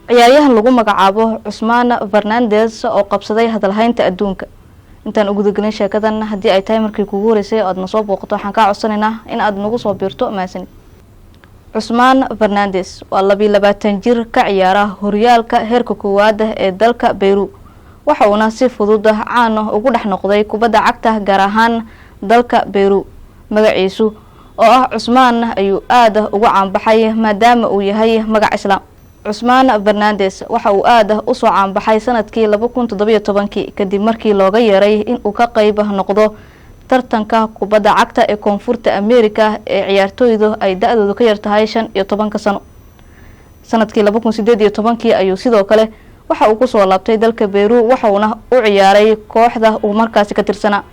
Ciyaaryahan lagu magacaabo Cusmaan Fernandes oo qabsaday hadalhaynta adduunka. Intaan u gudagelin sheekadan, haddii ay tahay markii kugu horeysay oo aad na soo booqato, waxaan kaa codsanaynaa in aad nagu soo biirto. Mahadsanid. Cusmaan Fernandes waa 22 jir ka ciyaara horyaalka heerka koowaad ee dalka Peru, waxa uuna si fudud caan ugu dhex noqday kubadda cagta, gaar ahaan dalka Peru. Magaciisu oo ah Cusmaan ayuu aada ugu caanbaxay maadaama uu yahay magac Islaam. Cusmaan Fernandes waxa uu aada usoo caanbaxay sanadkii 2017-kii, kadib markii looga yeeray in uu ka qeyb noqdo tartanka kubadda cagta ee Koonfurta America ee ciyaartooydu ay da-doodu ka yartahay 15-ka sano. Sanadkii 2018-kii ayuu sidoo kale waxa uu kusoo laabtay dalka Peru, waxauna u ciyaaray kooxda uu markaasi ka tirsanaa,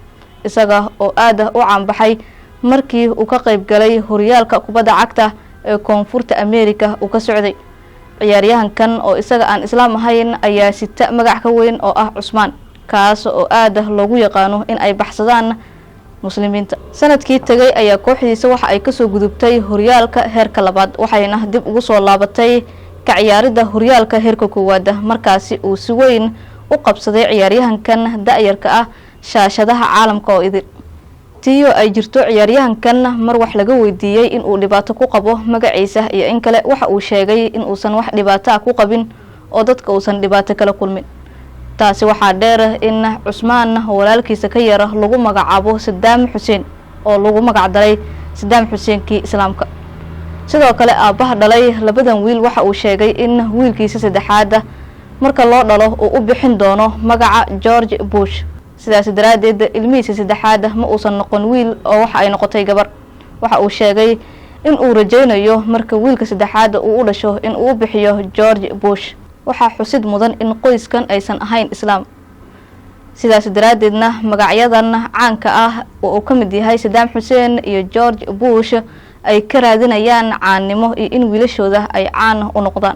isaga oo aada u caanbaxay markii uu ka qeyb galay horyaalka kubadda cagta ee Koonfurta America uu ka socday. Ciyaaryahankan oo isaga aan Islaam ahayn ayaa sita magac ka weyn oo ah Cusmaan, kaas oo aada loogu yaqaano in ay baxsadaan Muslimiinta. Sanadkii tegay ayaa kooxdiisa waxa ay kasoo gudubtay horyaalka heerka labaad, waxayna dib ugu soo laabatay ka ciyaaridda horyaalka heerka koowaada, markaasi uu si weyn u qabsaday ciyaaryahankan da-yarka ah shaashadaha caalamka oo idil. Tiyo ay jirto, ciyaaryahankan mar wax laga weydiiyey in uu dhibaato ku qabo magaciisa iyo in kale, waxa uu sheegay in uusan wax dhibaato ah ku qabin oo dadka uusan dhibaato kala kulmin. Taasi waxaa dheer in Cusmaan walaalkiisa ka yara lagu magacaabo Sadaam Xuseen, oo lagu magac daray Sadaam Xuseenkii Islaamka. Sidoo kale aabbaha dhalay labadan wiil waxa uu sheegay in wiilkiisa saddexaada marka loo dhalo uu u bixin doono magaca George Bush. Sidaas daraaddeed ilmihiisa saddexaad ma uusan noqon wiil oo waxa ay noqotay gabar. Waxa uu sheegay in uu rajaynayo marka wiilka saddexaad uu u dhasho in uu u bixiyo George Bush. Waxaa xusid mudan in qoyskan aysan ahayn Islaam, sidaas daraaddeedna magacyadan caanka ah oo uu ka mid yahay Sadaam Xuseen iyo George Bush ay ka raadinayaan caannimo iyo in wiilashooda ay caan u noqdaan.